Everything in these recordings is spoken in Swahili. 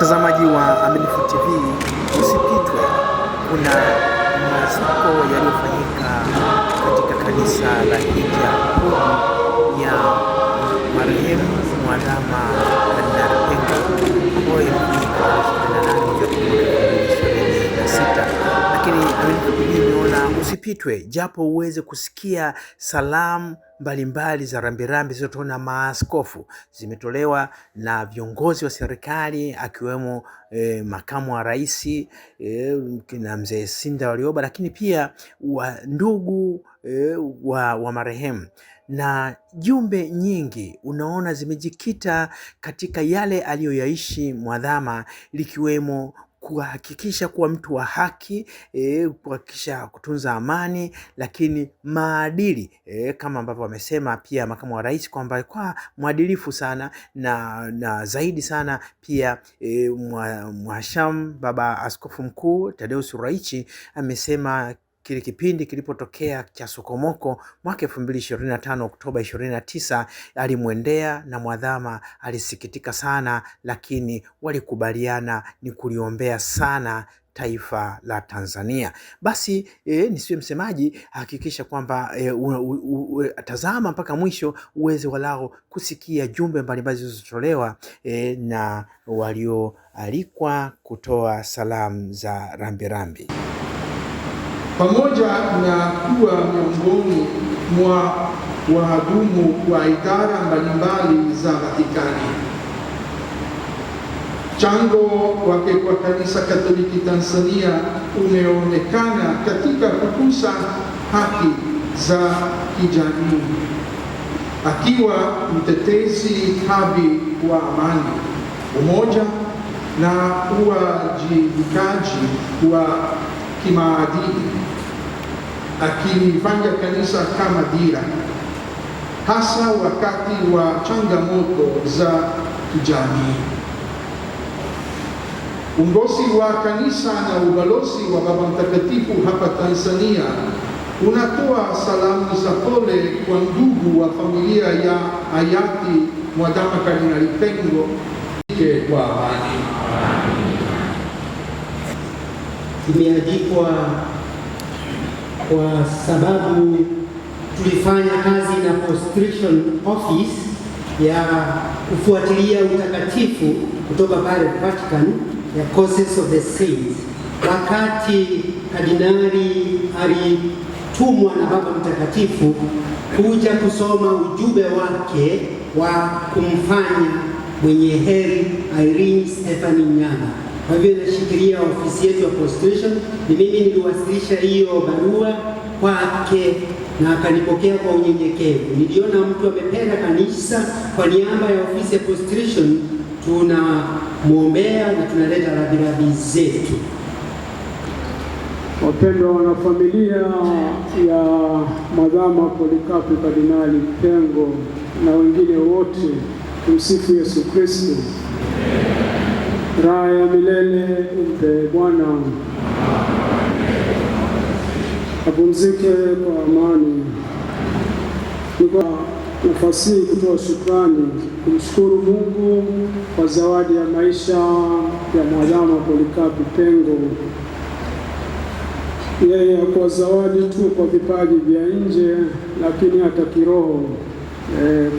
Mtazamaji wa Aminifu TV, usipitwe. Kuna maziko yaliyofanyika katika kanisa la Hija Kuu ya marehemu Mwadhama Kardinali Pengo ambayo ilifanyika tarehe 28 mwezi wa 10 2026. Lakini Aminifu TV imeona usipitwe, japo uweze kusikia salamu mbalimbali za rambirambi zilizotolewa na maaskofu, zimetolewa na viongozi wa serikali akiwemo makamu wa rais na mzee Sinda Warioba, lakini pia wa ndugu wa marehemu na jumbe nyingi unaona zimejikita katika yale aliyoyaishi Mwadhama, likiwemo kuhakikisha kuwa mtu wa haki, kuhakikisha kutunza amani, lakini maadili, kama ambavyo wamesema pia makamu wa rais kwamba kwa mwadilifu sana na zaidi sana pia Mhashamu Baba Askofu Mkuu Tadeus Ruwaichi amesema kile kipindi kilipotokea cha sokomoko mwaka 2025 Oktoba 29, alimwendea na Mwadhama alisikitika sana, lakini walikubaliana ni kuliombea sana taifa la Tanzania. Basi nisiwe msemaji, hakikisha kwamba tazama mpaka mwisho uweze walao kusikia jumbe mbalimbali zilizotolewa na walioalikwa kutoa salamu za rambirambi. Pamoja na kuwa miongoni mwa wahudumu wa idara mbalimbali za Vatikani, mchango wake kwa Kanisa Katoliki Tanzania umeonekana katika kukuza haki za kijamii, akiwa mtetezi habi wa amani, umoja na uwajibikaji wa kimaadili, akilifanya kanisa kama dira, hasa wakati wa changamoto za kijamii. Uongozi wa kanisa na ubalozi wa Baba Mtakatifu hapa Tanzania unatoa salamu za pole kwa ndugu wa familia ya hayati Mwadhama Kardinali Pengo kwa amani. Imeandikwa kwa sababu tulifanya kazi na Postration Office ya kufuatilia utakatifu kutoka pale Vatican ya Causes of the Saints. Wakati kardinali alitumwa na Baba Mtakatifu kuja kusoma ujumbe wake wa kumfanya mwenye heri Irene Stephanie Nyaga. Kwa hivyo inashikilia ofisi yetu ya Postration. Ni mimi niliwasilisha hiyo barua kwake na akanipokea kwa unyenyekevu. Niliona mtu amependa kanisa. Kwa niaba ya ofisi ya Postration tunamwombea na tunaleta rambirambi zetu. Wapendwa wanafamilia ya Mwadhama Polikapu Kardinali Pengo na wengine wote, tumsifu Yesu Kristo. Raha ya milele umpe Bwana, apumzike kwa amani. Ni kwa nafasi hii kutoa shukrani, kumshukuru Mungu kwa zawadi ya maisha ya Mwadhama Polikapu Pengo. Yeye hakuwa zawadi tu kwa vipaji vya nje, lakini hata kiroho.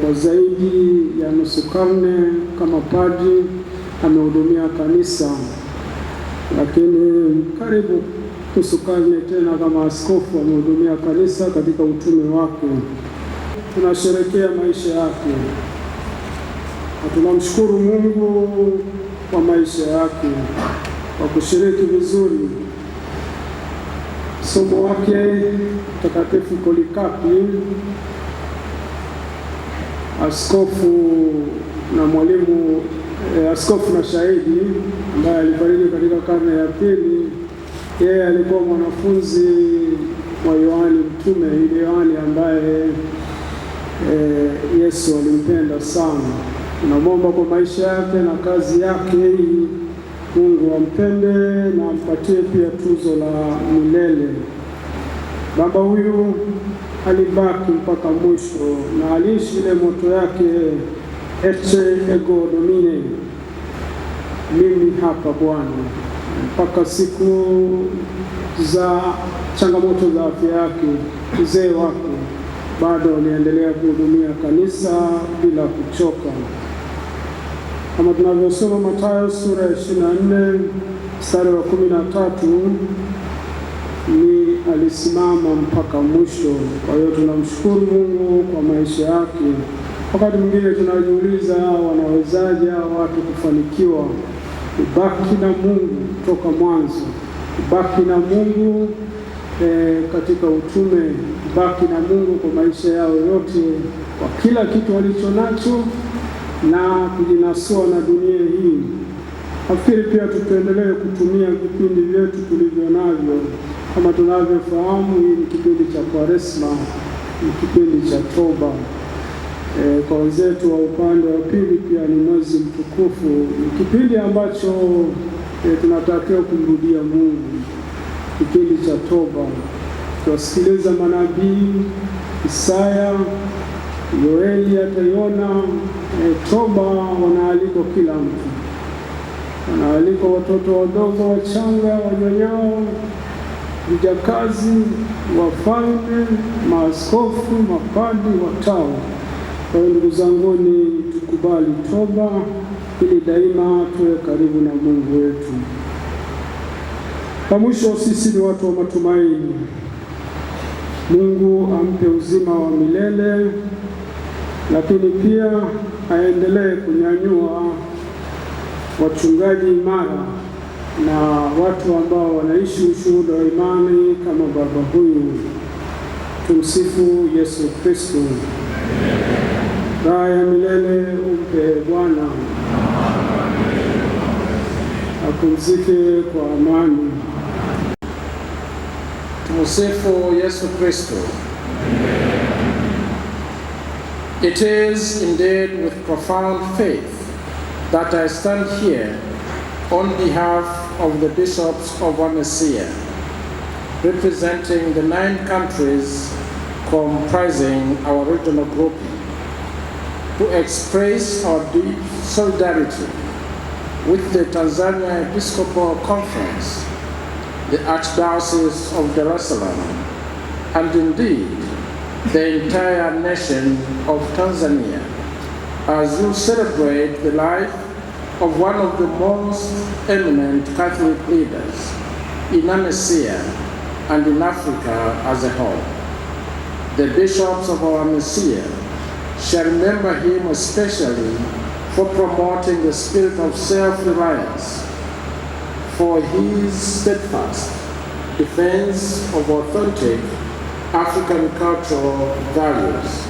Kwa zaidi ya nusu karne kama padri amehudumia kanisa, lakini karibu nusu karne tena kama askofu amehudumia kanisa katika utume wake. Tunasherehekea maisha yake na tunamshukuru Mungu kwa maisha yake, kwa kushiriki vizuri somo wake Mtakatifu Polikapi, askofu na mwalimu, askofu na shahidi ambaye alifariki katika karne ya pili. Yeye alikuwa mwanafunzi wa Yohani Mtume, ile Yohani ambaye Yesu alimpenda sana. Tunamwomba kwa maisha yake na kazi yake hii, Mungu ampende na ampatie pia tuzo la milele. Baba huyu alibaki mpaka mwisho na aliishi ile moto yake Ecce Ego Domine. mimi hapa Bwana, mpaka siku za changamoto za afya yake, uzee wake, bado aliendelea kuhudumia kanisa bila kuchoka. Kama tunavyosoma Mathayo sura ya 24 mstari wa 13, ni alisimama mpaka mwisho. Kwa hiyo tunamshukuru Mungu kwa maisha yake. Wakati mwingine tunajiuliza, wanawezaje watu kufanikiwa? Kubaki na Mungu toka mwanzo, kubaki na Mungu katika utume, kubaki na Mungu kwa maisha yao yote, kwa kila kitu walicho nacho na kujinasua na dunia hii. Nafikiri pia tuendelee kutumia vipindi vyetu tulivyo navyo. Kama tunavyofahamu, hii ni kipindi cha Kwaresma, ni kipindi cha toba. Kwa wenzetu wa upande wa pili pia ni mwezi mtukufu, ni kipindi ambacho tunatakiwa kumrudia Mungu, kipindi cha toba. Tuwasikiliza manabii Isaya, Yoeli, hata Yona. Toba wanaalikwa kila mtu, wanaalikwa watoto wadogo wachanga, wanyonyao, vijakazi, wafalme, maaskofu, mapadi, watawa. Kwa hiyo ndugu zanguni, tukubali toba ili daima tuwe karibu na Mungu wetu. Kwa mwisho, sisi ni watu wa matumaini. Mungu ampe uzima wa milele, lakini pia aendelee kunyanyua wachungaji imara na watu ambao wanaishi ushuhuda wa imani kama baba huyu. Tumsifu Yesu Kristo. Raha ya milele umpe Bwana, apumzike kwa amani. Tumsifu Yesu Kristo. It is indeed with profound faith that I stand here on behalf of the bishops of AMECEA, representing the 9 countries comprising our regional grouping, to express our deep solidarity with the Tanzania Episcopal Conference, the Archdiocese of Dar es Salaam, and indeed the entire nation of Tanzania, as you celebrate the life of one of the most eminent Catholic leaders in AMECEA and in Africa as a whole. The bishops of our AMECEA shall remember him especially for promoting the spirit of self-reliance, for his steadfast defense of authentic African cultural values.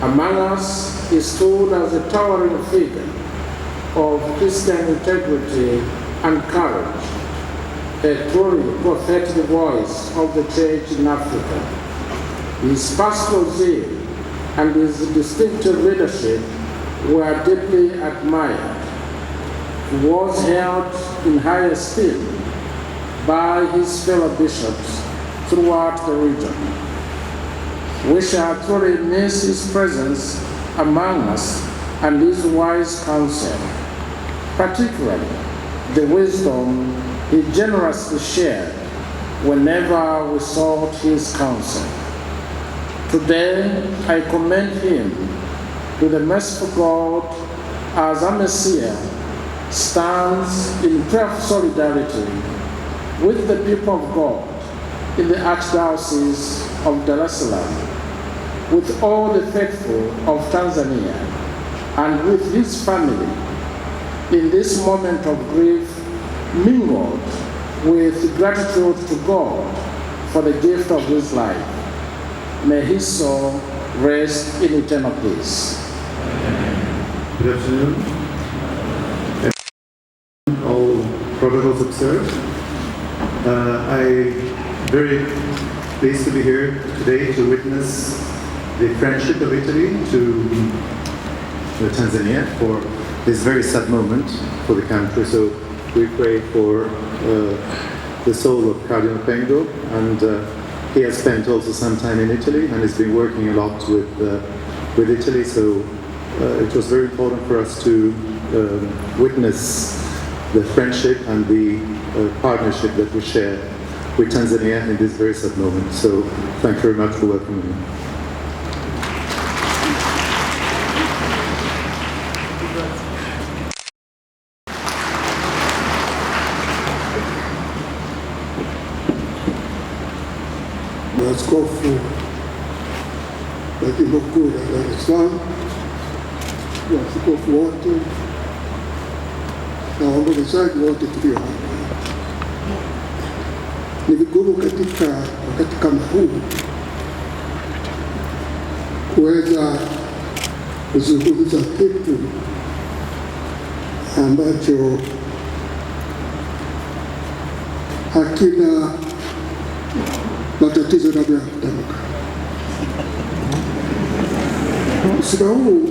Among us, he stood as a towering figure of Christian integrity and courage, a truly prophetic voice of the Church in Africa. His pastoral zeal and his distinctive leadership were deeply admired. He was held in high esteem by his fellow bishops throughout the region. We shall truly miss his presence among us and his wise counsel, particularly the wisdom he generously shared whenever we sought his counsel. Today, I commend him to the merciful God as AMECEA stands in prayerful solidarity with the people of God in the Archdiocese of Dar es Salaam, with all the faithful of Tanzania, and with his family in this moment of grief mingled with gratitude to God for the gift of his life. May his soul rest in eternal peace. Good afternoon. All protocols observed. I'm very pleased to be here today to witness the friendship of Italy to Tanzania for this very sad moment for the country. So we pray for the soul of Cardinal Pengo, and he has spent also some time in Italy and has been working a lot with Italy. So it was very important for us to witness the friendship and the partnership that we share with Tanzania in this very sad moment. So thank you very much for welcoming me. Maaskofu wa Jimbo Kuu la Dar es Salaam, maaskofu wote na waombolezaji wote tulio hapa. Ni vigumu katika wakati kama huu kuweza kuzungumza kitu ambacho hakina matatizo labda ya kutamka. Msiba huu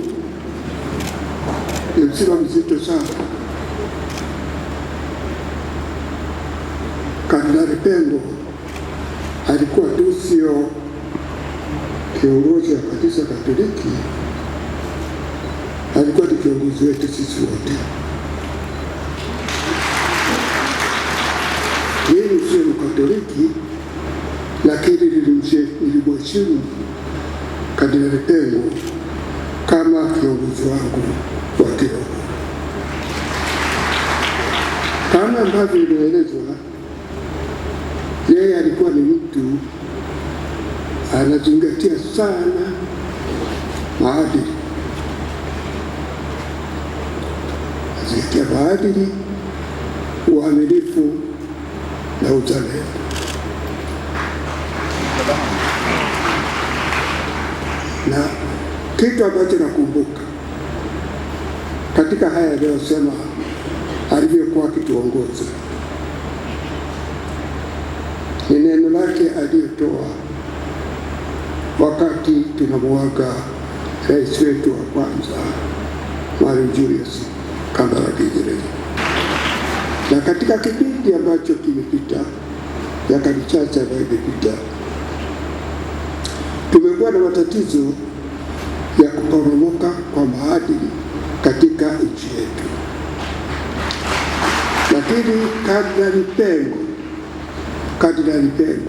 ni msiba mzito sana. Kardinali Pengo alikuwa tu sio kiongozi wa kanisa Katoliki, alikuwa ni kiongozi wetu sisi wote. Mimi sio Mkatoliki, lakini nilimheshimu Kardinali Pengo kama kiongozi wangu wa kiroho. Kama ambavyo imeelezwa, yeye alikuwa ni mtu anazingatia sana maadili, anazingatia maadili, uaminifu na uzalendo. Na kitu ambacho nakumbuka katika haya aliyosema alivyokuwa akituongoza ni neno lake aliyotoa wakati tunamuaga rais wetu wa kwanza Mwalimu Julius Kambarage Nyerere. Na katika kipindi ambacho kimepita, miaka michache ambayo imepita, tumekuwa na matatizo ya kuporomoka kwa maadili katika nchi yetu. Lakini Kardinali Pengo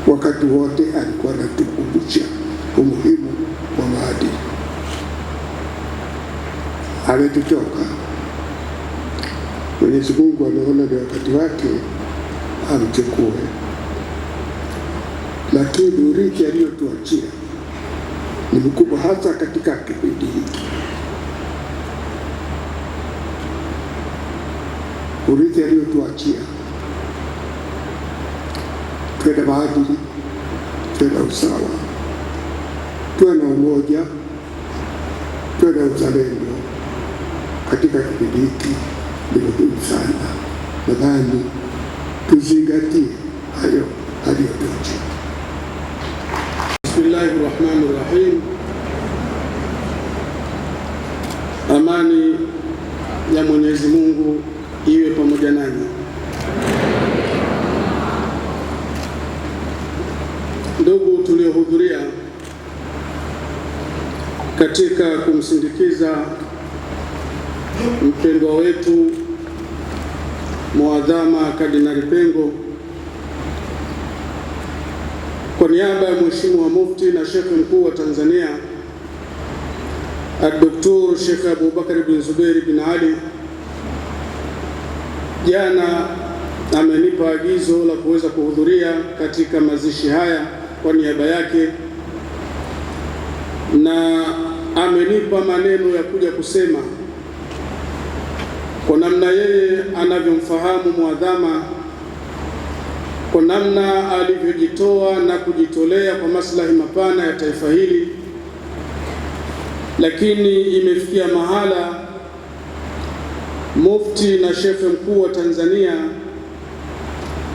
wakati wote alikuwa anatukumbusha umuhimu wa maadili. Ametutoka. Mwenyezi Mungu ameona ni wakati wake amchukue. Lakini urithi aliyotuachia ni mkubwa, hasa katika kipindi hiki. Urithi aliyotuachia, tuwe na maadili, tuwe na usawa, tuwe na umoja, tuwe na uzalendo. Katika kipindi hiki ni muhimu sana. Nadhani tuzingatie hayo aliyotuachia. Bismillahirrahmanirrahim. Amani ya Mwenyezi Mungu iwe pamoja nanyi. Ndugu tuliohudhuria katika kumsindikiza mpendwa wetu Mwadhama Kardinali Pengo, kwa niaba ya Mheshimiwa Mufti na Sheikh Mkuu wa Tanzania Dr. Sheikh Abubakar bin Zuberi bin Ali, jana amenipa agizo la kuweza kuhudhuria katika mazishi haya kwa niaba yake, na amenipa maneno ya kuja kusema kwa namna yeye anavyomfahamu Mwadhama, kwa namna alivyojitoa na kujitolea kwa maslahi mapana ya taifa hili. Lakini imefikia mahala Mufti na Sheikh Mkuu wa Tanzania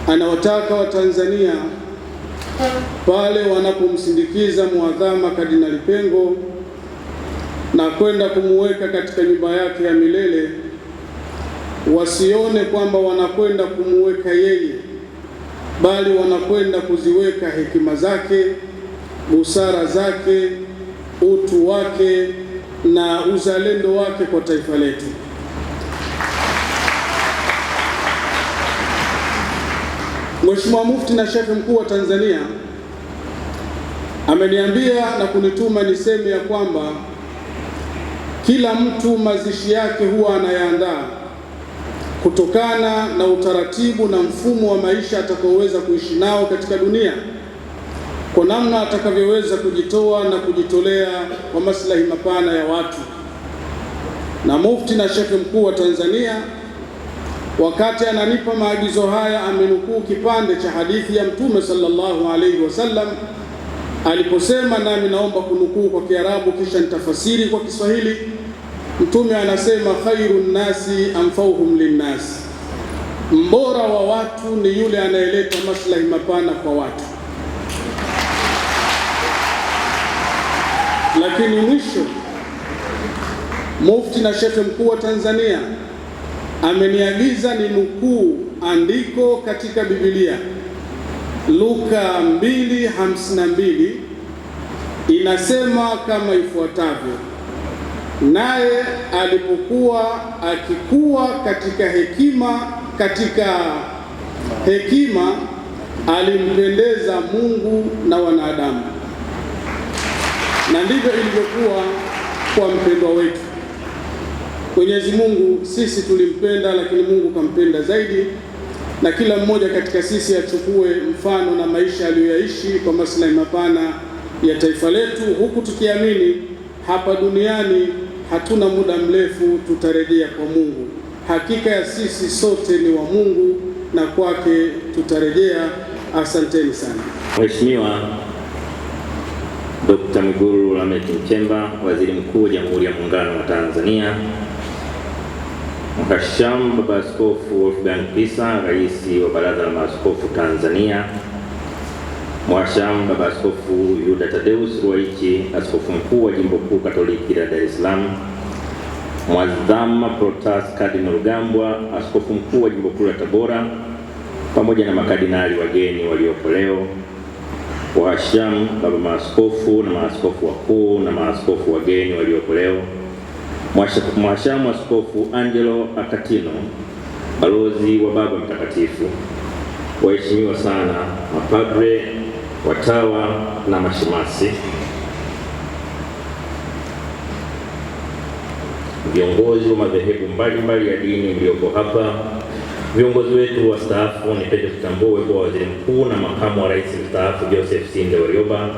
anawataka wa Tanzania pale wanapomsindikiza Mwadhama Kardinali Pengo na kwenda kumuweka katika nyumba yake ya milele, wasione kwamba wanakwenda kumuweka yeye, bali wanakwenda kuziweka hekima zake, busara zake, utu wake na uzalendo wake kwa taifa letu. Mheshimiwa Mufti na Sheikh Mkuu wa Tanzania ameniambia na kunituma niseme ya kwamba kila mtu mazishi yake huwa anayaandaa kutokana na utaratibu na mfumo wa maisha atakaoweza kuishi nao katika dunia, kwa namna atakavyoweza kujitoa na kujitolea kwa maslahi mapana ya watu. Na Mufti na Sheikh Mkuu wa Tanzania wakati ananipa maagizo haya amenukuu kipande cha hadithi ya Mtume sallallahu alaihi wasallam aliposema, nami naomba kunukuu kwa Kiarabu kisha nitafasiri kwa Kiswahili. Mtume anasema, khairun nasi anfauhum linnasi, mbora wa watu ni yule anayeleta maslahi mapana kwa watu. Lakini mwisho, Mufti na Sheikh Mkuu wa Tanzania ameniagiza ninukuu andiko katika Biblia, Luka 2:52 inasema kama ifuatavyo: naye alipokuwa akikua katika hekima alimpendeza Mungu na wanadamu. Na ndivyo ilivyokuwa kwa mpendwa wetu. Mwenyezi Mungu sisi tulimpenda, lakini Mungu kampenda zaidi, na kila mmoja katika sisi achukue mfano na maisha aliyoyaishi kwa maslahi mapana ya taifa letu, huku tukiamini hapa duniani hatuna muda mrefu, tutarejea kwa Mungu. Hakika ya sisi sote ni wa Mungu na kwake tutarejea. Asanteni sana. Mheshimiwa Dr. Mwigulu Lameck Nchemba, Waziri Mkuu wa Jamhuri ya Muungano wa Tanzania, Mhashamu Baba Askofu Wolfgang Pisa, Rais wa Baraza la Maaskofu Tanzania, Mhashamu Baba Askofu Yuda Tadeus Ruwaichi, Askofu Mkuu wa Jimbo Kuu Katoliki la Dar es Salaam, Mwadhama Protas Cardinal Rugambwa, Askofu Mkuu wa Jimbo Kuu la Tabora, pamoja na makardinali wageni waliopo leo, Wahashamu baba maaskofu na maaskofu wakuu na maaskofu wageni waliopo leo, Mhashamu Askofu Angelo Akatino, balozi wa Baba Mtakatifu, waheshimiwa sana mapadre, watawa na mashemasi, viongozi wa madhehebu mbalimbali ya dini mliopo hapa, viongozi wetu wastaafu, nipende kutambua uwepo wa Waziri Mkuu na Makamu wa Rais mstaafu Joseph Sinde Warioba,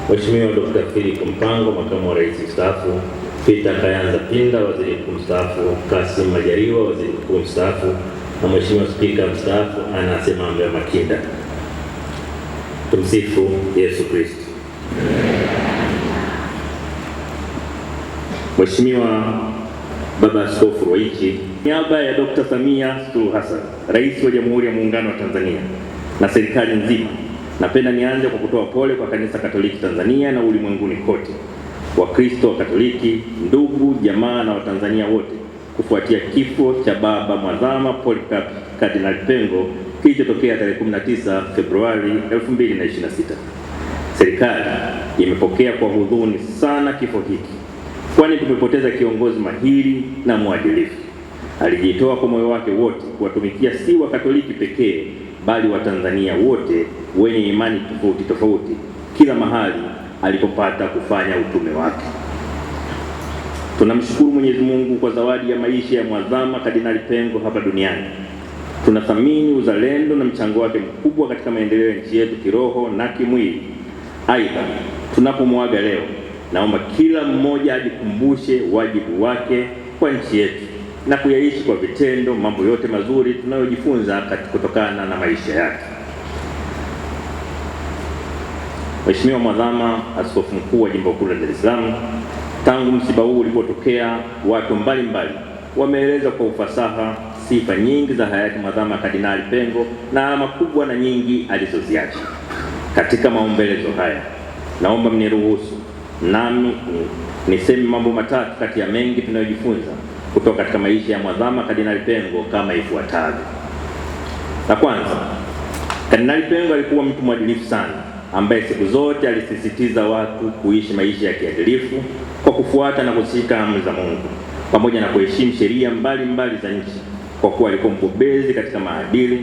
Mheshimiwa Dr. Philip Mpango, Makamu wa Rais mstaafu, Peter Kayanza Pinda, Waziri Mkuu mstaafu, Kassim Majaliwa, Waziri Mkuu mstaafu, na Mheshimiwa Spika mstaafu Anna Semambe Makinda. Tumsifu Yesu Kristo. Mheshimiwa Baba Askofu Ruwaichi, niaba ya Dr. Samia Suluhu Hassan, Rais wa Jamhuri ya Muungano wa Tanzania na serikali nzima, napenda nianze kwa kutoa pole kwa Kanisa Katoliki Tanzania na ulimwenguni kote, Wakristo wa Katoliki, ndugu, jamaa na Watanzania wote, kufuatia kifo cha Baba Mwadhama Polycarp Cardinal Pengo kilichotokea tarehe 19 Februari 2026. Serikali imepokea kwa huzuni sana kifo hiki, kwani tumepoteza kiongozi mahiri na mwadilifu. Alijitoa kwa moyo wake wote kuwatumikia si wa Katoliki pekee, bali wa Tanzania wote wenye imani tofauti tofauti, kila mahali alipopata kufanya utume wake. Tunamshukuru Mwenyezi Mungu kwa zawadi ya maisha ya Mwadhama Kardinali Pengo hapa duniani. Tunathamini uzalendo na mchango wake mkubwa katika maendeleo ya nchi yetu kiroho na kimwili. Aidha, tunapomwaga leo, naomba kila mmoja ajikumbushe wajibu wake kwa nchi yetu na kuyaishi kwa vitendo mambo yote mazuri tunayojifunza kutokana na maisha yake. Mheshimiwa Mwadhama Askofu Mkuu wa Jimbo Kuu la Dar es Salaam, tangu msiba huu ulipotokea, watu mbalimbali wameeleza kwa ufasaha sifa nyingi za hayati Mwadhama Kardinali Pengo na alama kubwa na nyingi alizoziacha. Katika maombelezo haya, naomba mniruhusu nami niseme mambo matatu kati ya mengi tunayojifunza kutoka katika maisha ya Mwadhama Kardinali Pengo kama ifuatavyo. La kwanza, Kardinali Pengo alikuwa mtu mwadilifu sana, ambaye siku zote alisisitiza watu kuishi maisha ya kiadilifu kwa kufuata na kushika amri za Mungu pamoja na kuheshimu sheria mbalimbali za nchi, kwa kuwa alikuwa mbobezi katika maadili,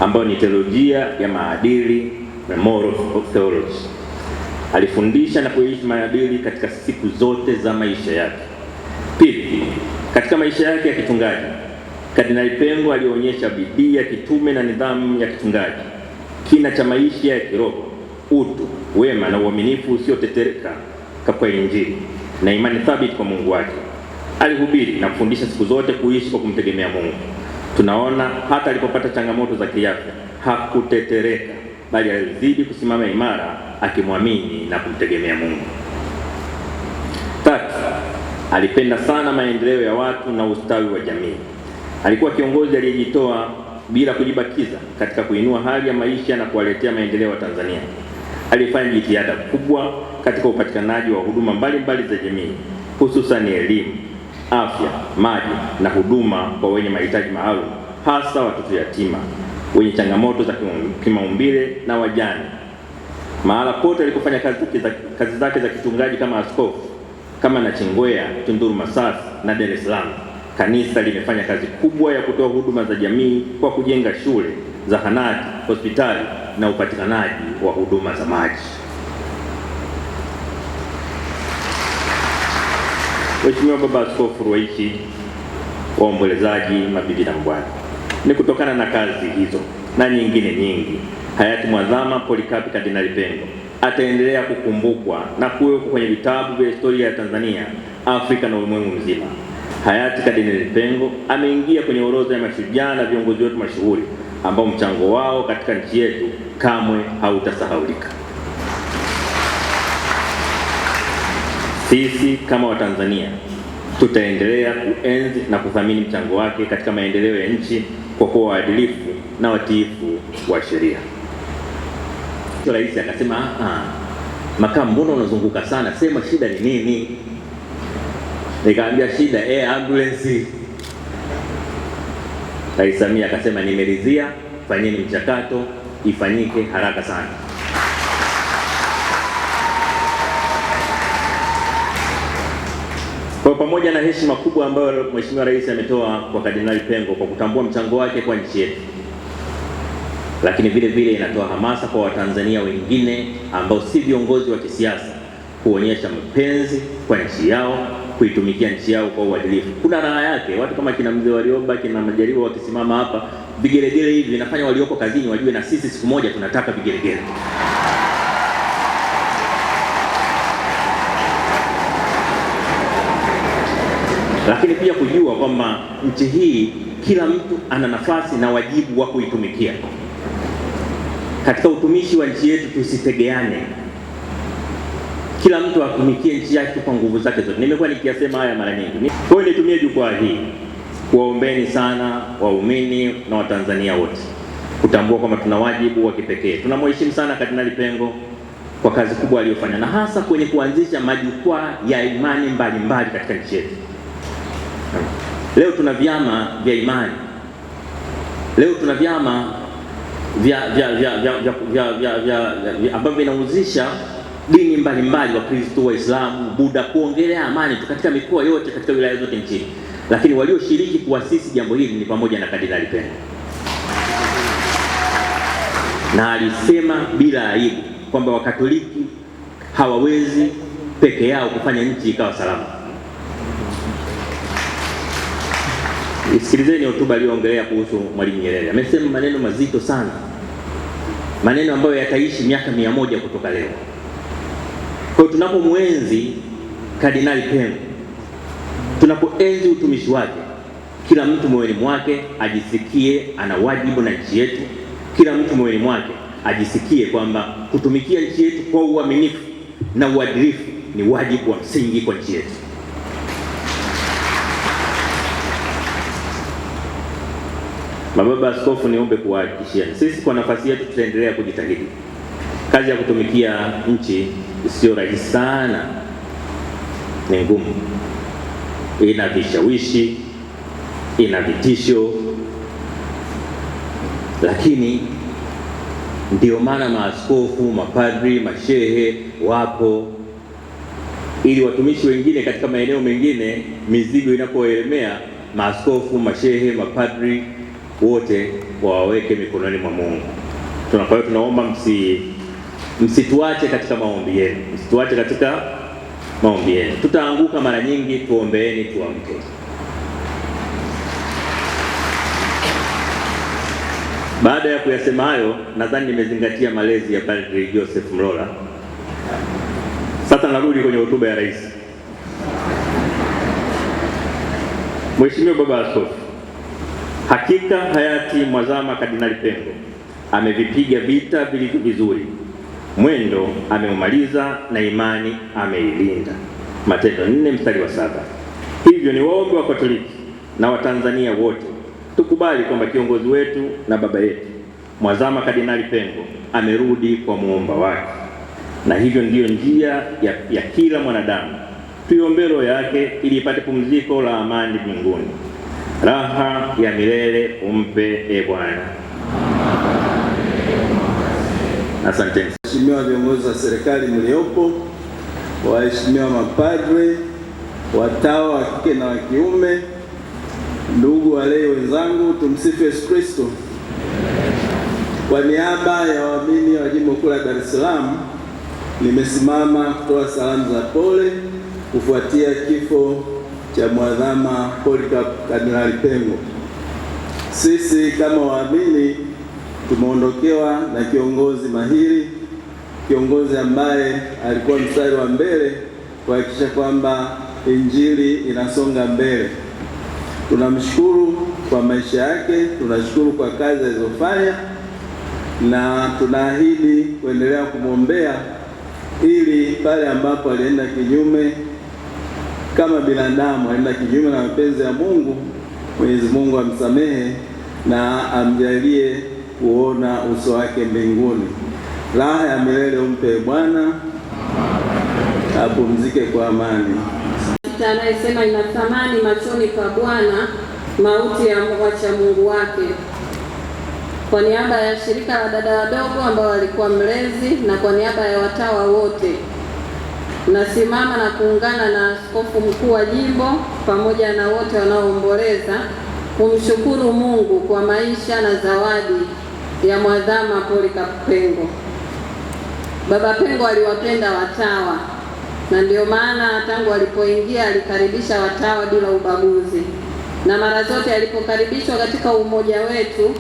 ambayo ni teolojia ya maadili na moral theology. Alifundisha na kuishi maadili katika siku zote za maisha yake. Pili, katika maisha yake ya kichungaji, Kardinali Pengo alionyesha bidii ya kitume na nidhamu ya kichungaji, kina cha maisha ya kiroho, utu, wema na uaminifu usiotetereka kwa Injili na imani thabiti kwa Mungu wake. Alihubiri na kufundisha siku zote kuishi kwa kumtegemea Mungu. Tunaona hata alipopata changamoto za kiafya hakutetereka, bali alizidi kusimama imara akimwamini na kumtegemea Mungu. Tatu, alipenda sana maendeleo ya watu na ustawi wa jamii. Alikuwa kiongozi aliyejitoa bila kujibakiza katika kuinua hali ya maisha na kuwaletea maendeleo wa Tanzania. Alifanya jitihada kubwa katika upatikanaji wa huduma mbalimbali za jamii, hususan elimu, afya, maji na huduma kwa wenye mahitaji maalum, hasa watoto yatima, wenye changamoto za kimaumbile na wajane. Mahala pote alikofanya kazi zake za kichungaji kama askofu, kama Nachingwea, Tunduru, Masasi na Dar es Salaam, kanisa limefanya kazi kubwa ya kutoa huduma za jamii kwa kujenga shule, zahanati, hospitali na upatikanaji wa huduma za maji. Mheshimiwa Baba Askofu Ruwa'ichi, waombolezaji, mabibi na mabwana, ni kutokana na kazi hizo na nyingine nyingi, hayati Mwadhama Polycarp Kardinali Pengo ataendelea kukumbukwa na kuwekwa kwenye vitabu vya historia ya Tanzania, Afrika na ulimwengu mzima. Hayati Kardinali Pengo ameingia kwenye orodha ya mashujaa na viongozi wetu mashuhuri ambao mchango wao katika nchi yetu kamwe hautasahaulika. Sisi kama Watanzania tutaendelea kuenzi na kuthamini mchango wake katika maendeleo ya nchi kwa kuwa waadilifu na watiifu wa sheria. Rais akasema, makamu, mbona unazunguka sana? Sema shida ni nini? Nikamwambia shida ambulance. Rais Samia akasema nimeridhia, fanyeni mchakato ifanyike haraka sana. Kwa pamoja na heshima kubwa ambayo Mheshimiwa Rais ametoa kwa Kardinali Pengo kwa kutambua mchango wake kwa nchi yetu, lakini vile vile inatoa hamasa kwa Watanzania wengine ambao si viongozi wa kisiasa kuonyesha mapenzi kwa nchi yao, kuitumikia nchi yao kwa uadilifu. Kuna raha yake, watu kama kina Mzee Warioba, kina Majaliwa wakisimama hapa, vigelegele hivi vinafanya walioko kazini wajue na sisi siku moja tunataka vigelegele. Lakini pia kujua kwamba nchi hii kila mtu ana nafasi na wajibu wa kuitumikia. Katika utumishi wa nchi yetu tusitegeane. Kila mtu atumikie nchi yake kwa nguvu zake zote. Nimekuwa nikiyasema haya mara nyingi. Kwa hiyo nitumie jukwaa hii kuwaombeni sana waumini na Watanzania wote kutambua kwamba tuna wajibu wa kipekee. Tunamheshimu sana Kardinali Pengo kwa kazi kubwa aliyofanya, na hasa kwenye kuanzisha majukwaa ya imani mbalimbali katika nchi yetu. Leo tuna vyama vya imani. Leo tuna vyama vya ambavyo vinahusisha dini mbalimbali, wa Kristo, Waislamu, Buddha, kuongelea amani katika mikoa yote, katika wilaya zote nchini. Lakini walioshiriki kuasisi jambo hili ni pamoja na Kardinali Pengo. Na alisema bila aibu kwamba Wakatoliki hawawezi peke yao kufanya nchi ikawa salama. Isikilizeni hotuba aliyoongelea kuhusu Mwalimu Nyerere. Amesema maneno mazito sana, maneno ambayo yataishi miaka 100 kutoka leo. Kwa hiyo tunapomuenzi Kardinali Pengo, tunapoenzi utumishi wake, kila mtu moyoni mwake ajisikie ana wajibu na nchi yetu. Kila mtu moyoni mwake ajisikie kwamba kutumikia nchi yetu kwa uaminifu na uadilifu ni wajibu wa msingi kwa nchi yetu. Mababa Askofu, niombe kuwahakikishia sisi kwa nafasi yetu tutaendelea kujitahidi. Kazi ya kutumikia nchi sio rahisi sana, ni ngumu, ina vishawishi, ina vitisho, lakini ndio maana maaskofu, mapadri, mashehe wapo ili watumishi wengine katika maeneo mengine mizigo inapoelemea, maaskofu, mashehe, mapadri Wote wawaweke mikononi mwa Mungu. Kwa hiyo tunaomba msituache katika maombi yenu, msituache katika maombi yenu. Tutaanguka mara nyingi, tuombeeni tuamke. Baada ya kuyasema hayo, nadhani nimezingatia malezi ya Padre Joseph Mlola. Sasa narudi kwenye hotuba ya rais. Mheshimiwa Baba Askofu, hakika hayati Mwadhama Kardinali Pengo amevipiga vita vilivyo vizuri. Mwendo ameumaliza na imani ameilinda. Matendo 4:7. Hivyo ni waombe wa Katoliki na Watanzania wote tukubali kwamba kiongozi wetu na baba yetu Mwadhama Kardinali Pengo amerudi kwa muumba wake, na hivyo ndiyo njia ya kila mwanadamu. Tuiombe roho yake ili ipate pumziko la amani mbinguni. Raha ya milele umpe, e Bwana. Asante. Waheshimiwa viongozi wa serikali mliopo, waheshimiwa mapadre, watawa wa kike na wa kiume, ndugu walei wenzangu, tumsifu Yesu Kristo. Kwa niaba ya waamini wa Jimbo Kuu la Dar es Salaam, nimesimama kutoa salamu za pole kufuatia kifo cha Mwadhama Polycarp Kardinali Pengo. Sisi kama waamini tumeondokewa na kiongozi mahiri, kiongozi ambaye alikuwa mstari wa mbele kuhakikisha kwamba Injili inasonga mbele. Tunamshukuru kwa maisha yake, tunashukuru kwa kazi alizofanya, na tunaahidi kuendelea kumwombea ili pale ambapo alienda kinyume kama binadamu, alienda kinyume na mapenzi ya Mungu, Mwenyezi Mungu amsamehe na amjalie kuona uso wake mbinguni. Raha ya milele umpe Bwana, apumzike kwa amani. Anayesema ina thamani machoni pa Bwana mauti ya wacha Mungu wake. Kwa niaba ya shirika la dada wadogo ambao walikuwa mlezi na kwa niaba ya watawa wote, nasimama na kuungana na askofu mkuu wa jimbo pamoja na wote wanaoomboleza kumshukuru Mungu kwa maisha na zawadi ya Mwadhama Polycarp Pengo. Baba Pengo aliwapenda watawa, na ndio maana tangu alipoingia alikaribisha watawa bila ubaguzi, na mara zote alipokaribishwa katika umoja wetu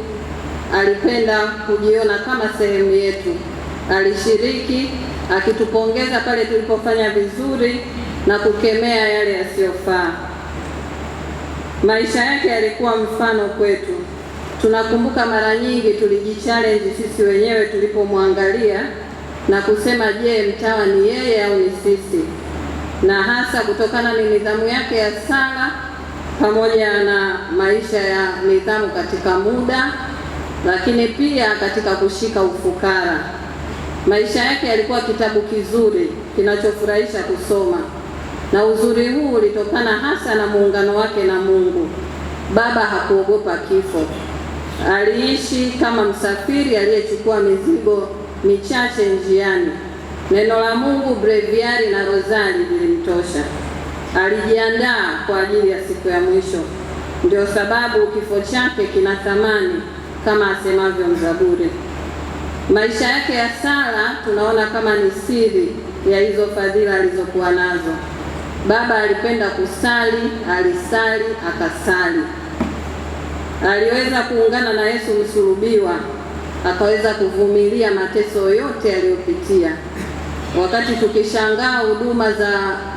alipenda kujiona kama sehemu yetu. Alishiriki akitupongeza pale tulipofanya vizuri na kukemea yale yasiyofaa. Maisha yake yalikuwa mfano kwetu. Tunakumbuka mara nyingi tulijichallenge sisi wenyewe tulipomwangalia na kusema, je, mtawa ni yeye au ni sisi? Na hasa kutokana na nidhamu yake ya sala pamoja na maisha ya nidhamu katika muda, lakini pia katika kushika ufukara. Maisha yake yalikuwa kitabu kizuri kinachofurahisha kusoma, na uzuri huu ulitokana hasa na muungano wake na Mungu. Baba hakuogopa kifo. Aliishi kama msafiri aliyechukua mizigo michache njiani. Neno la Mungu, breviari na rozari vilimtosha. Alijiandaa kwa ajili ya siku ya mwisho. Ndio sababu kifo chake kina thamani kama asemavyo mzaburi. Maisha yake ya sala tunaona kama ni siri ya hizo fadhila alizokuwa nazo. Baba alipenda kusali, alisali, akasali. Aliweza kuungana na Yesu msulubiwa, akaweza kuvumilia mateso yote aliyopitia. Wakati tukishangaa huduma za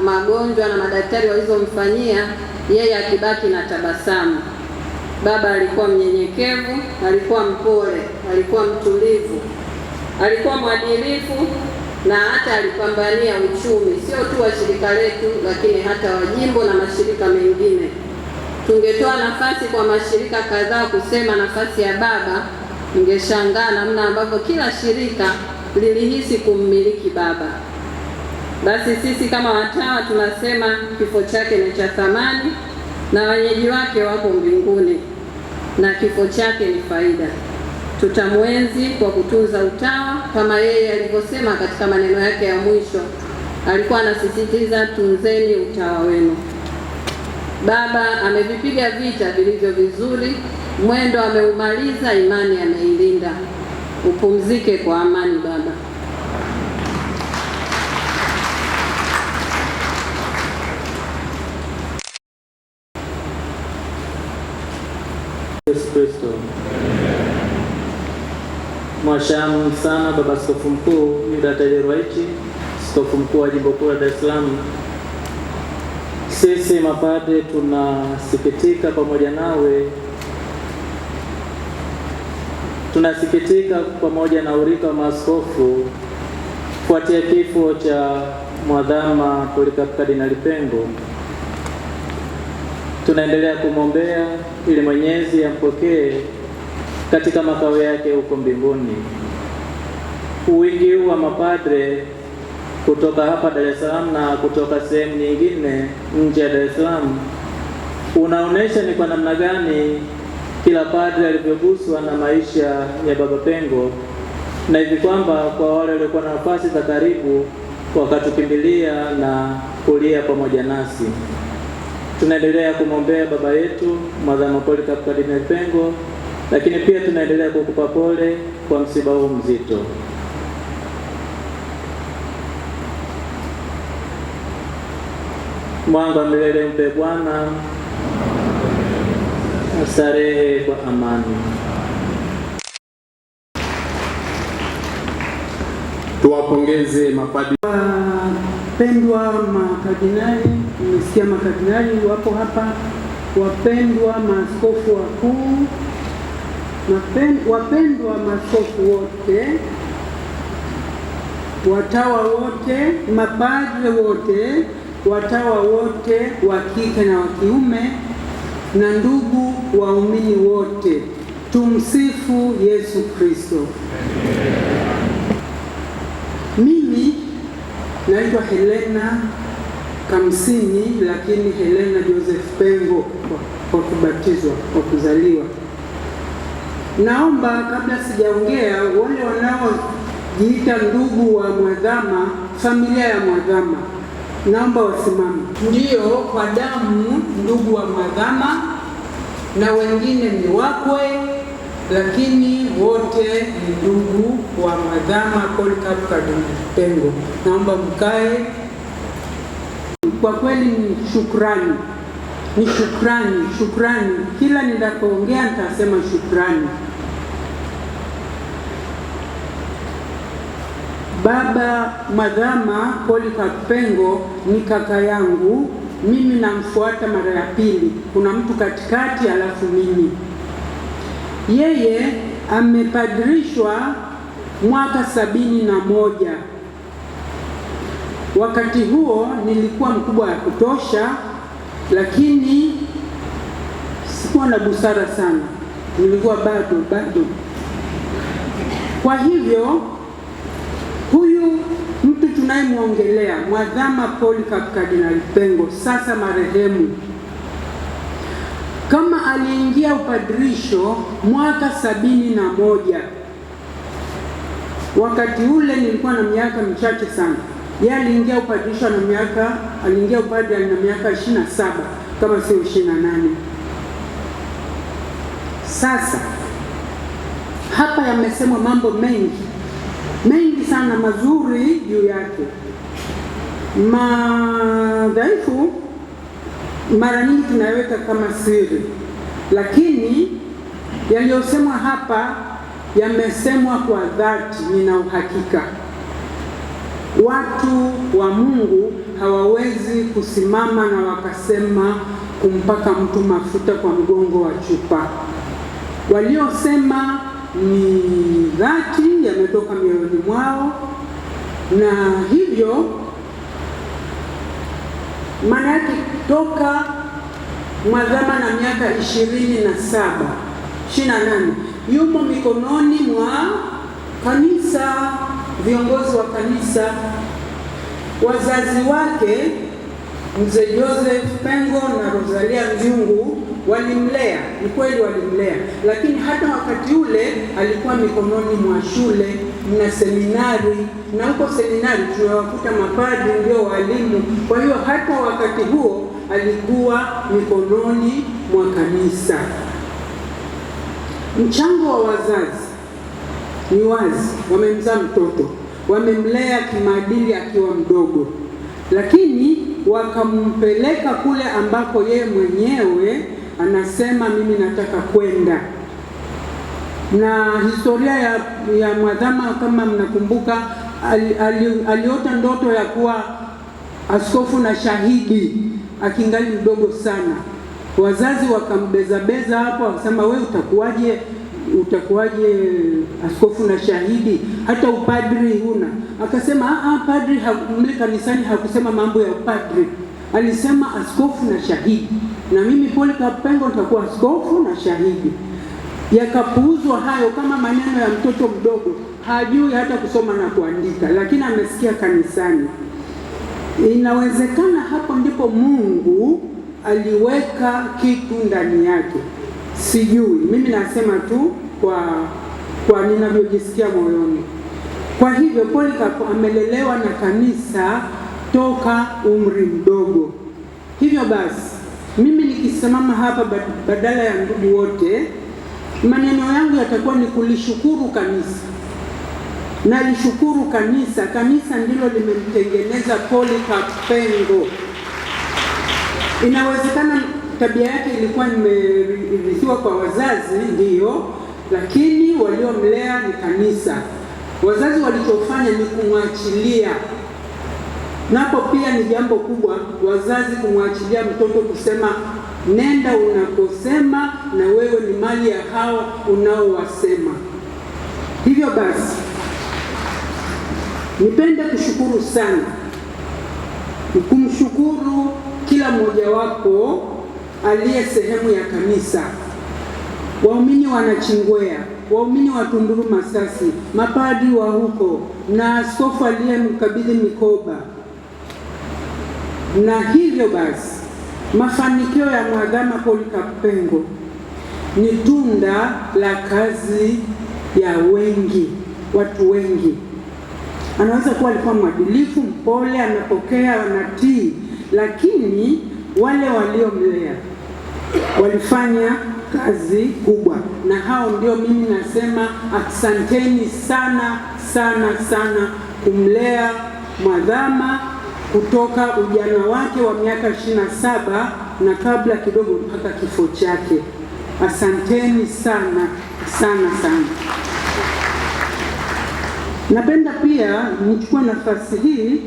magonjwa na madaktari walizomfanyia, yeye akibaki na tabasamu. Baba alikuwa mnyenyekevu, alikuwa mpole, alikuwa mtulivu, alikuwa mwadilifu, na hata alipambania uchumi, sio tu wa shirika letu, lakini hata wa jimbo na mashirika mengine. Tungetoa nafasi kwa mashirika kadhaa kusema nafasi ya baba, ningeshangaa namna ambavyo kila shirika lilihisi kummiliki baba. Basi sisi kama watawa tunasema kifo chake ni cha thamani na wenyeji wake wako mbinguni, na kifo chake ni faida. Tutamwenzi kwa kutunza utawa kama yeye alivyosema katika maneno yake ya mwisho. Alikuwa anasisitiza, tunzeni utawa wenu. Baba amevipiga vita vilivyo vizuri, mwendo ameumaliza, imani ameilinda. Upumzike kwa amani baba. Yesu Kristo. Mwashamu sana Baba Askofu Mkuu Yuda Tadeo Ruwa'ichi, Askofu Mkuu wa Jimbo Kuu la Dar es Salaam. Sisi mapadre tunasikitika pamoja nawe, tunasikitika pamoja na urika wa maaskofu kufuatia kifo cha Mwadhama Polycarp Kardinali Pengo. Tunaendelea kumwombea ili Mwenyezi ampokee katika makao yake huko mbinguni. Wingi wa mapadre kutoka hapa Dar es Salaam na kutoka sehemu nyingine nje ya Dar es Salaam unaonesha ni kwa namna gani kila padre alivyoguswa na maisha ya Baba Pengo, na hivi kwamba kwa wale waliokuwa na nafasi za karibu wakatukimbilia na kulia pamoja nasi. Tunaendelea kumwombea baba yetu Mwadhama Polycarp Kardinali Pengo, lakini pia tunaendelea kukupa pole kwa msiba huu mzito. Mwanga wa milele mpe Bwana, starehe kwa amani. Tuwapongeze mapadri. Wapendwa makardinali, nimesikia makardinali wapo hapa, wapendwa maaskofu wakuu, wapendwa maaskofu wote, watawa wote, mapadre wote, watawa wote wa kike na wa kiume, na ndugu waumini wote, tumsifu Yesu Kristo. Mimi naitwa Helena Kamsini, lakini Helena Joseph Pengo kwa kubatizwa, kwa kuzaliwa. Naomba kabla sijaongea, wale wanaojiita ndugu wa Mwadhama, familia ya Mwadhama, naomba wasimame. Ndiyo, kwa damu ndugu wa Mwadhama, na wengine ni wakwe, lakini wote ni ndugu wa Mwadhama Polycarp Kardinali Pengo. Naomba mkae. Kwa kweli ni shukrani, ni shukrani, shukrani. Kila ninapoongea nitasema shukrani. Baba Mwadhama Polycarp Pengo ni kaka yangu, mimi namfuata mara ya pili. Kuna mtu katikati alafu mimi. Yeye amepadrishwa mwaka 71. Wakati huo nilikuwa mkubwa ya kutosha, lakini sikuwa na busara sana. Nilikuwa bado. Kwa hivyo huyu mtu tunayemuongelea, Mwadhama Polycarp Kardinali Pengo, sasa marehemu, kama aliingia upadrisho mwaka 71. Wakati ule nilikuwa na miaka michache sana. Yeye aliingia upadrisho na miaka, aliingia upadri na miaka 27 kama sio 28. Sasa hapa yamesemwa mambo mengi mengi sana mazuri juu yake. Madhaifu mara nyingi tunaweka kama siri, lakini yaliyosemwa hapa yamesemwa kwa dhati. Nina uhakika watu wa Mungu hawawezi kusimama na wakasema kumpaka mtu mafuta kwa mgongo wa chupa. Waliosema ni dhati, yametoka mioyoni mwao, na hivyo maana yake toka Mwadhama na miaka 27, 28 yumo mikononi mwa kanisa, viongozi wa kanisa. Wazazi wake Mzee Joseph Pengo na Rosalia Mzungu walimlea, ni kweli walimlea, lakini hata wakati ule alikuwa mikononi mwa shule. mna seminari, na huko seminari tunawakuta mapadri ndio walimu. Kwa hiyo hata wakati huo alikuwa mikononi mwa kanisa. Mchango wa wazazi ni wazi, wamemzaa mtoto, wamemlea kimaadili akiwa mdogo, lakini wakampeleka kule ambako yeye mwenyewe anasema mimi nataka kwenda. Na historia ya Mwadhama, kama mnakumbuka, aliota ndoto ya kuwa askofu na shahidi akingali mdogo sana. Wazazi wakambezabeza hapo, wakasema wewe utakuwaje askofu na shahidi, hata upadri huna. Akasema padri mle kanisani hakusema mambo ya upadri, alisema askofu na shahidi, na mimi Polycarp Pengo nitakuwa askofu na shahidi. Yakapuuzwa hayo kama maneno ya mtoto mdogo, hajui hata kusoma na kuandika, lakini amesikia kanisani. Inawezekana hapo ndipo Mungu aliweka kitu ndani yake, sijui, mimi nasema tu kwa ninavyojisikia moyoni. Kwa hivyo Polycarp amelelewa na kanisa toka umri mdogo. Hivyo basi mimi nikisimama hapa badala ya ndugu wote, maneno yangu yatakuwa ni kulishukuru kanisa. Nalishukuru kanisa. Kanisa ndilo limemtengeneza Polycarp Pengo. Inawezekana tabia yake ilikuwa imerithiwa kwa wazazi, ndiyo, lakini waliomlea ni kanisa. Wazazi walichofanya ni kumwachilia. Napo pia ni jambo kubwa wazazi kumwachilia mtoto kusema nenda unakosema na wewe ni mali ya hao unaowasema. Hivyo basi nipende kushukuru sana, kumshukuru kila mmoja wapo aliye sehemu ya kanisa, waumini wa Nachingwea, waumini wa Tunduru Masasi, mapadri wa huko na askofu aliyemkabidhi mikoba. Na hivyo basi mafanikio ya Mwadhama Polycarp Pengo ni tunda la kazi ya wengi, watu wengi. Anaweza kuwa alikuwa mwadilifu, mpole, anapokea, anatii, lakini wale waliomlea walifanya kazi kubwa, na hao ndio mimi nasema asanteni sana sana sana kumlea Mwadhama kutoka ujana wake wa miaka 27 na kabla kidogo mpaka kifo chake. Asanteni sana sana sana. Napenda pia nichukue nafasi hii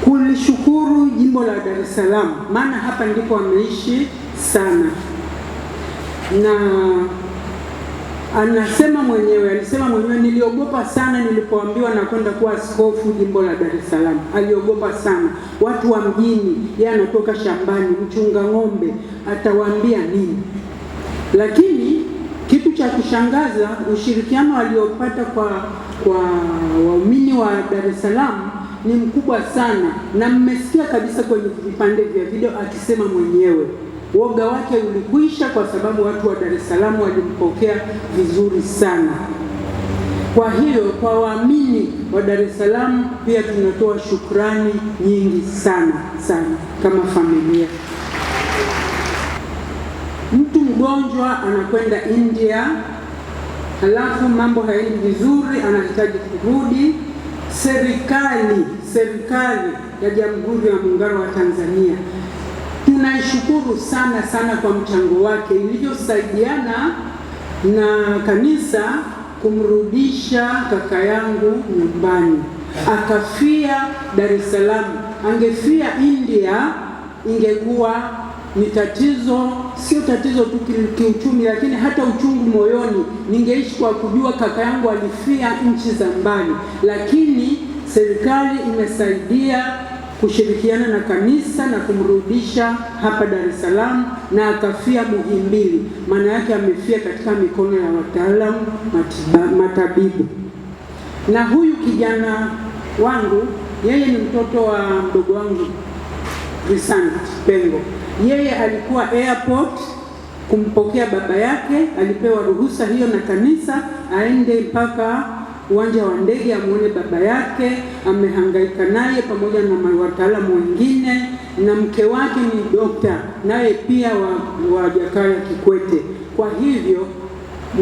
kulishukuru jimbo la Dar es Salaam, maana hapa ndipo ameishi sana. Na anasema mwenyewe, alisema mwenyewe, niliogopa sana nilipoambiwa na kwenda kuwa askofu jimbo la Dar es Salaam. Aliogopa sana, watu wa mjini, yeye anatoka shambani, mchunga ng'ombe, atawaambia nini? Lakini kitu cha kushangaza, ushirikiano aliopata kwa waumini wa Dar es Salaam ni mkubwa sana, na mmesikia kabisa kwenye vipande vya video akisema mwenyewe woga wake ulikwisha kwa sababu watu wa Dar es Salaam walimpokea vizuri sana. Kwa hiyo kwa waamini wa Dar es Salaam pia tunatoa shukrani nyingi sana sana kama familia. Mtu mgonjwa anakwenda India, halafu mambo haendi vizuri, anahitaji kurudi. Serikali ya Jamhuri ya Muungano wa Tanzania tunaishukuru sana sana kwa mchango wake ilivyosaidiana na kanisa kumrudisha kaka yangu nyumbani. Akafia Dar es Salaam. Angefia India ingekuwa ni tatizo, sio tatizo tu kiuchumi, lakini hata uchungu moyoni. Ningeishi kwa kujua kaka yangu alifia nchi za mbali, lakini serikali imesaidia kushirikiana na kanisa na kumrudisha hapa Dar es Salaam, na akafia Muhimbili. Maana yake amefia katika mikono ya wataalamu matabibu. Na huyu kijana wangu, yeye ni mtoto wa mdogo wangu Crisant Pengo. Yeye alikuwa airport kumpokea baba yake, alipewa ruhusa hiyo na kanisa aende mpaka uwanja wa ndege amuone baba yake. Amehangaika naye pamoja na wataalamu wengine, na mke wake ni dokta naye pia wa Jakaya Kikwete. Kwa hivyo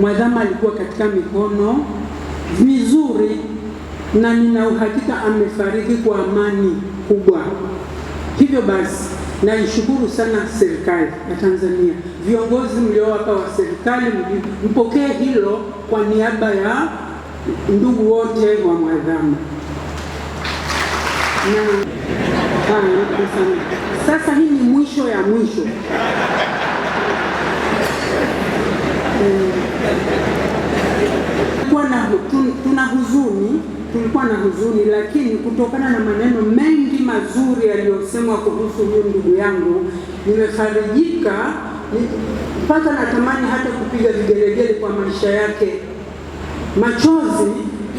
Mwadhama alikuwa katika mikono mizuri, na nina uhakika amefariki kwa amani kubwa. Hivyo basi naishukuru sana serikali ya Tanzania, viongozi mliowapa wa serikali, mpokee hilo kwa niaba ya ndugu wote wa Mwadhama. Na sasa hii ni mwisho ya mwisho. Tulikuwa na huzuni, lakini kutokana na maneno mengi mazuri yaliyosemwa kuhusu huyu ndugu yangu nimefarijika mpaka natamani hata kupiga vigelegele kwa maisha yake. Machozi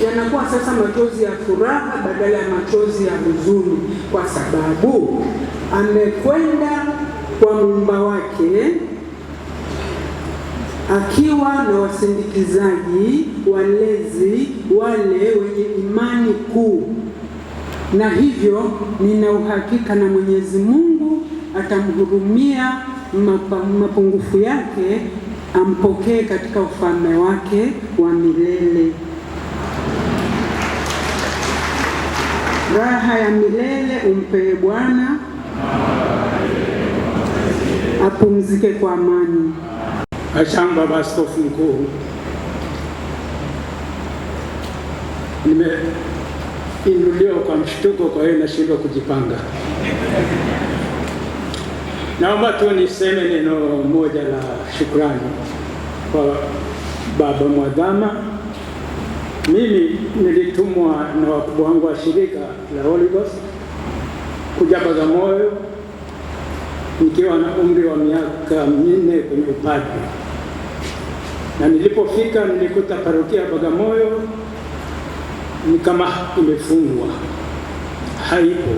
yanakuwa sasa machozi ya furaha badala ya machozi ya huzuni, kwa sababu amekwenda kwa Muumba wake akiwa na wasindikizaji, walezi wale wenye imani kuu, na hivyo nina uhakika na Mwenyezi Mungu atamhurumia mapungufu yake, ampokee katika ufalme wake wa milele. Raha ya milele umpee Bwana, apumzike kwa amani. Asante Baba Askofu Mkuu, nimeinuliwa kwa mshtuko, kwa hiyo nashindwa kujipanga. Naomba tu niseme neno moja la shukrani kwa Baba Mwadhama. Mimi nilitumwa na wakubwa wangu wa shirika la Holy Ghost kuja Bagamoyo nikiwa na umri wa miaka 4 kwenye upadre, na nilipofika nilikuta parokia ya Bagamoyo ni kama imefungwa, haipo.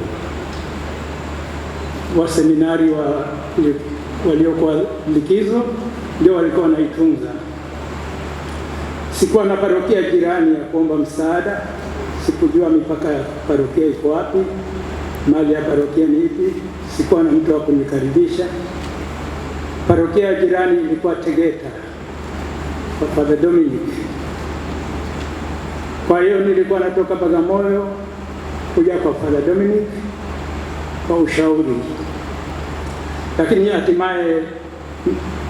Waseminari waliokuwa likizo ndio walikuwa wanaitunza. Sikuwa na parokia jirani ya kuomba msaada, sikujua mipaka ya parokia iko wapi, mali ya parokia ni ipi, sikuwa na mtu wa kunikaribisha. Parokia jirani ilikuwa Tegeta kwa Father Dominic. Kwa hiyo nilikuwa natoka Bagamoyo kuja kwa Father Dominic kwa ushauri, lakini hatimaye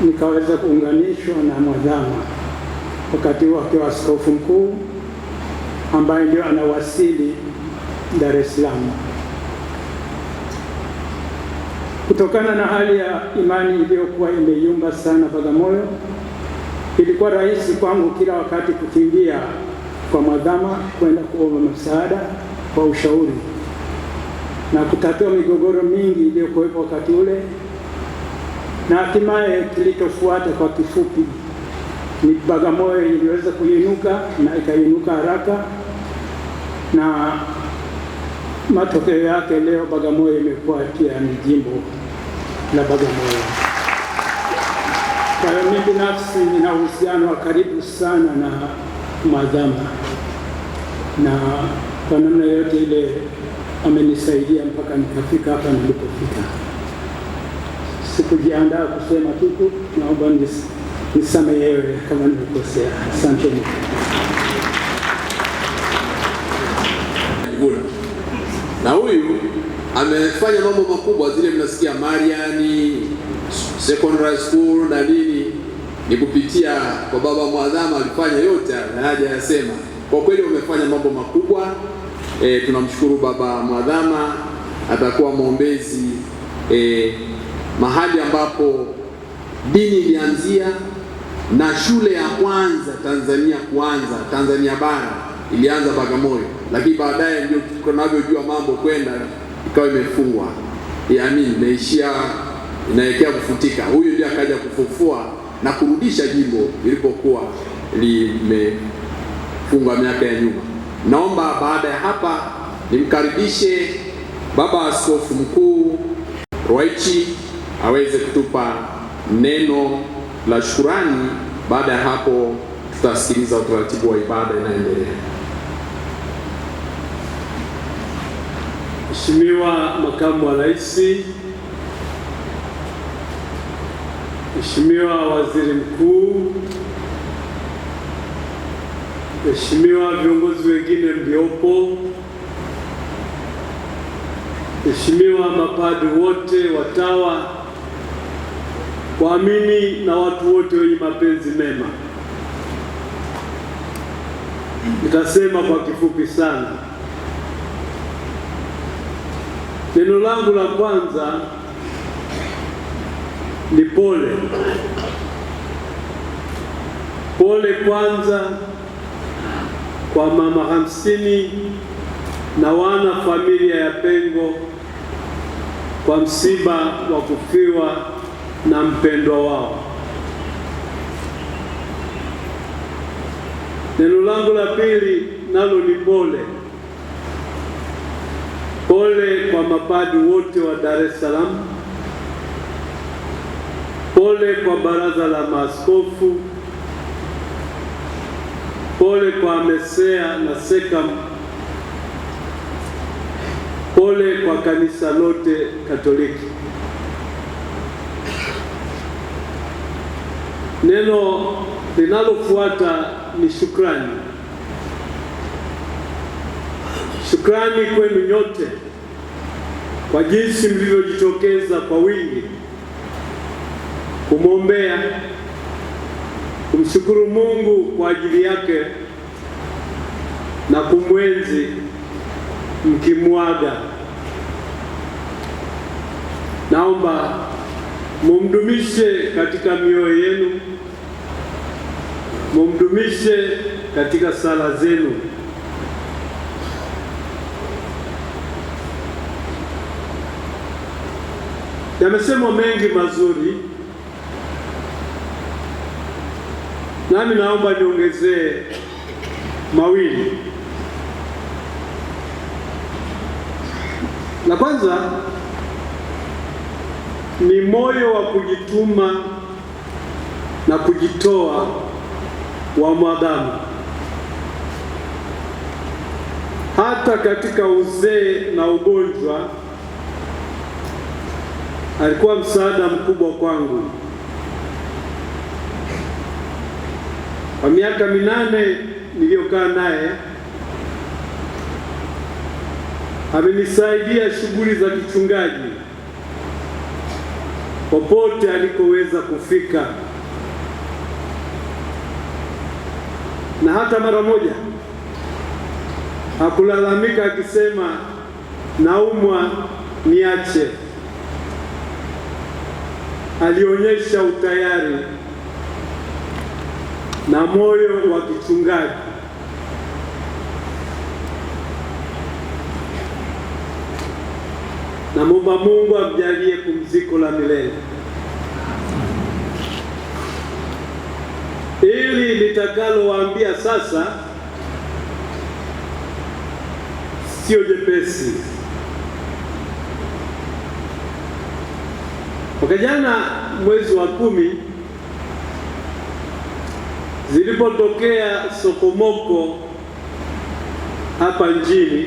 nikaweza kuunganishwa na Mwadhama wakati huo akiwa askofu mkuu ambaye ndio anawasili Dar es Salaam. Kutokana na hali ya imani iliyokuwa imeyumba sana Bagamoyo, ilikuwa rahisi kwangu kila wakati kukimbia kwa Mwadhama kwenda kuomba msaada kwa ushauri na kutatua migogoro mingi iliyokuwepo wakati ule. Na hatimaye kilichofuata kwa kifupi ni Bagamoyo iliweza kuinuka na ikainuka haraka, na matokeo yake leo Bagamoyo imekuwa pia ni jimbo la Bagamoyo. Kwa hiyo mimi binafsi nina uhusiano wa karibu sana na Mwadhama, na kwa namna yote ile amenisaidia mpaka nikafika hapa nilipofika. Sikujiandaa kusema kitu, naomba nisamehewe kama nimekosea. Asante. Na huyu amefanya mambo makubwa, zile mnasikia Mariani Secondary School na nini, ni kupitia kwa Baba Mwadhama. Alifanya yote na haja yasema. Kwa kweli wamefanya mambo makubwa. Tunamshukuru Baba Mwadhama, atakuwa mwombezi mahali ambapo dini ilianzia na shule ya kwanza Tanzania kuanza, Tanzania bara ilianza Bagamoyo, lakini baadaye ndio tunavyojua mambo kwenda ikawa imefungwa, yaani imeishia inaelekea kufutika. Huyu ndiye akaja kufufua na kurudisha jimbo lilipokuwa limefungwa miaka ya nyuma. Naomba baada ya hapa nimkaribishe Baba Askofu Mkuu Ruwaichi aweze kutupa neno la shukrani. Baada ya hapo tutasikiliza utaratibu wa ibada inaendelea. Mheshimiwa Makamu wa Rais, Mheshimiwa Waziri Mkuu, Mheshimiwa viongozi wengine mliopo, Mheshimiwa mapadri wote, watawa, waamini na watu wote wenye mapenzi mema. Nitasema kwa kifupi sana. Neno langu la kwanza ni pole. Pole kwanza kwa mama 50 na wana familia ya Pengo kwa msiba wa kufiwa na mpendwa wao. Neno langu la pili nalo ni pole. Pole kwa mapadri wote wa Dar es Salaam. Pole kwa baraza la maaskofu. Pole kwa AMESEA na SECAM. Pole kwa kanisa lote Katoliki. Neno linalofuata ni shukrani. Shukrani kwenu nyote kwa jinsi mlivyojitokeza kwa wingi kumwombea, kumshukuru Mungu kwa ajili yake na kumwenzi mkimwaga. Naomba mumdumishe katika mioyo yenu, mumdumishe katika sala zenu. Yamesemwa mengi mazuri, nami naomba niongezee mawili. La kwanza ni moyo wa kujituma na kujitoa wa mwadhamu, hata katika uzee na ugonjwa. Alikuwa msaada mkubwa kwangu. Kwa miaka 8 niliyokaa naye, amenisaidia shughuli za kichungaji popote alikoweza kufika, na hata mara moja hakulalamika akisema naumwa niache. Alionyesha utayari na moyo wa kichungaji. Namuomba Mungu amjalie pumziko la milele. Ili nitakalowaambia sasa sio jepesi. Mwaka jana mwezi wa 10 zilipotokea sokomoko hapa nchini,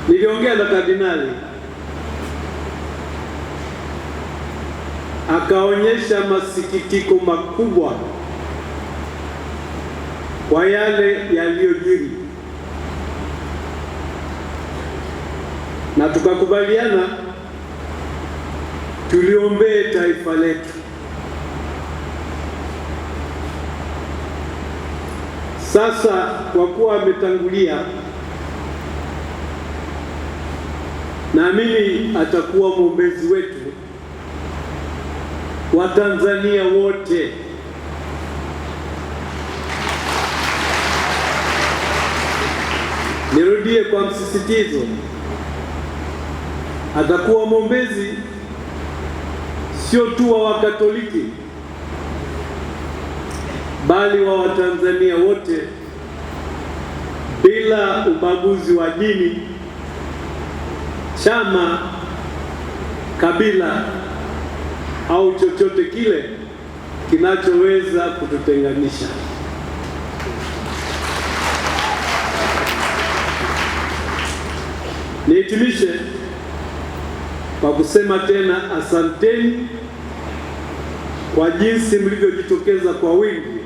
niliongea na kardinali, akaonyesha masikitiko makubwa kwa yale yaliyojiri, na tukakubaliana tuliombee taifa letu. Sasa kwa kuwa ametangulia, naamini atakuwa mwombezi wetu wa Tanzania wote. Nirudie kwa msisitizo, atakuwa mwombezi sio tu wa Wakatoliki bali wa Watanzania wote bila ubaguzi wa dini, chama, kabila au chochote kile kinachoweza kututenganisha. Nihitimishe kwa kusema tena asanteni kwa jinsi mlivyojitokeza kwa wingi,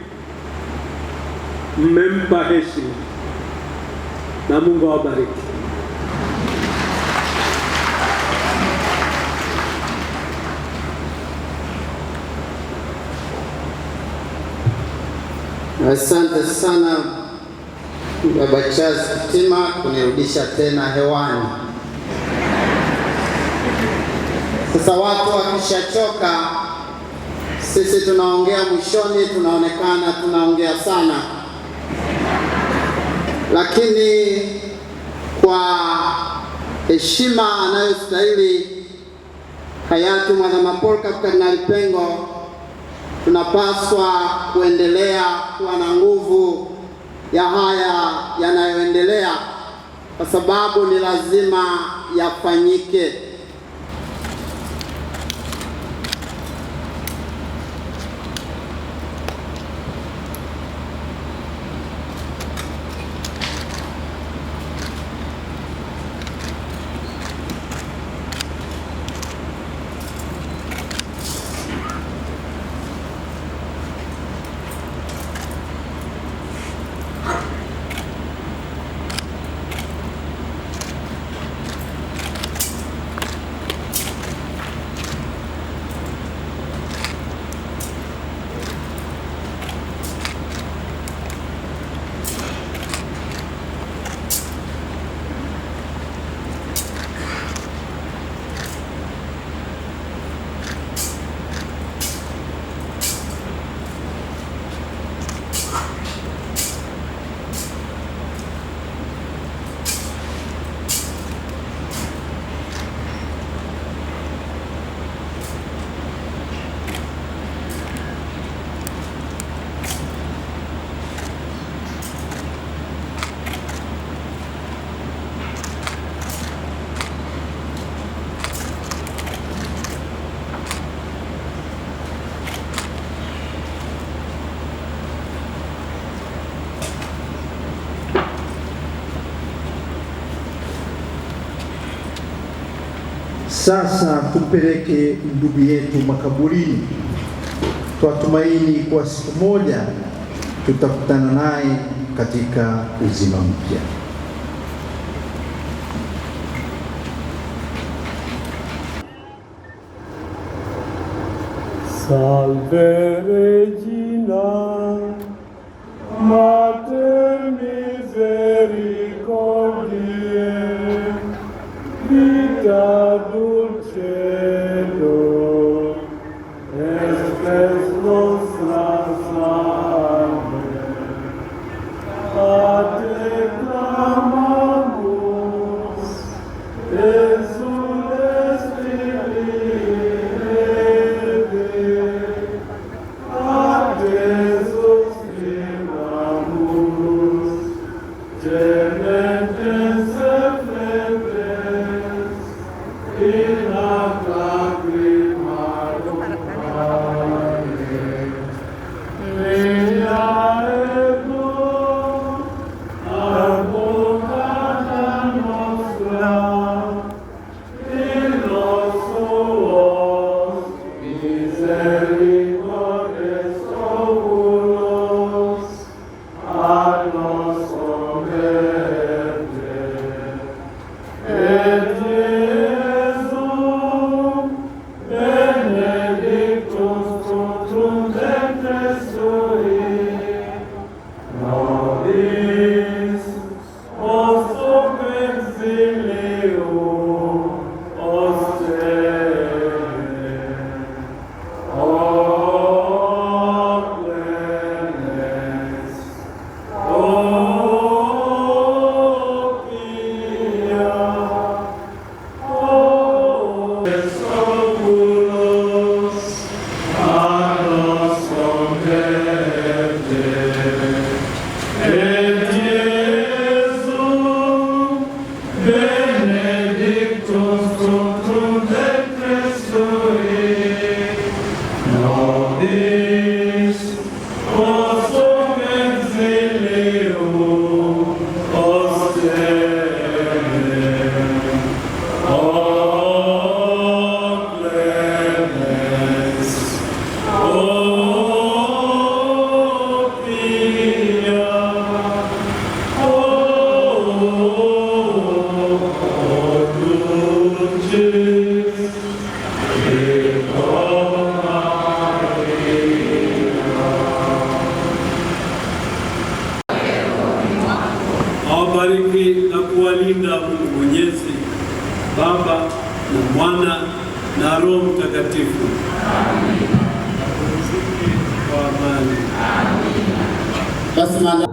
mmempa heshima, na Mungu awabariki. Asante sana Baba Charles Kitima kunirudisha tena hewani. Sasa watu wakishachoka, sisi tunaongea mwishoni, tunaonekana tunaongea sana, lakini kwa heshima anayostahili hayati Mwadhama Polycarp Kardinali Pengo, tunapaswa kuendelea kuwa na nguvu ya haya yanayoendelea, kwa sababu ni lazima yafanyike. Sasa tumpeleke ndugu yetu makaburini. Twatumaini kwa siku moja tutakutana naye katika uzima mpya. Salve Regina, Mater misericordiae, vita dulcedo, et spes nostra salve. A te clamamus, exules filii Evae, a te suspiramus, gementes et flentes, in hac lacrimarum vale. Mea ego, advocata nostra, in nos suos misericordes oculos, ad nos converte. Et Iesum benedictus fructum ventris tui, nobis post hoc exilium ostende. O clemens, O Awabariki na kuwalinda Mungu Mwenyezi, Baba na Mwana na Roho Mtakatifu. Apumzike kwa amani. Basi.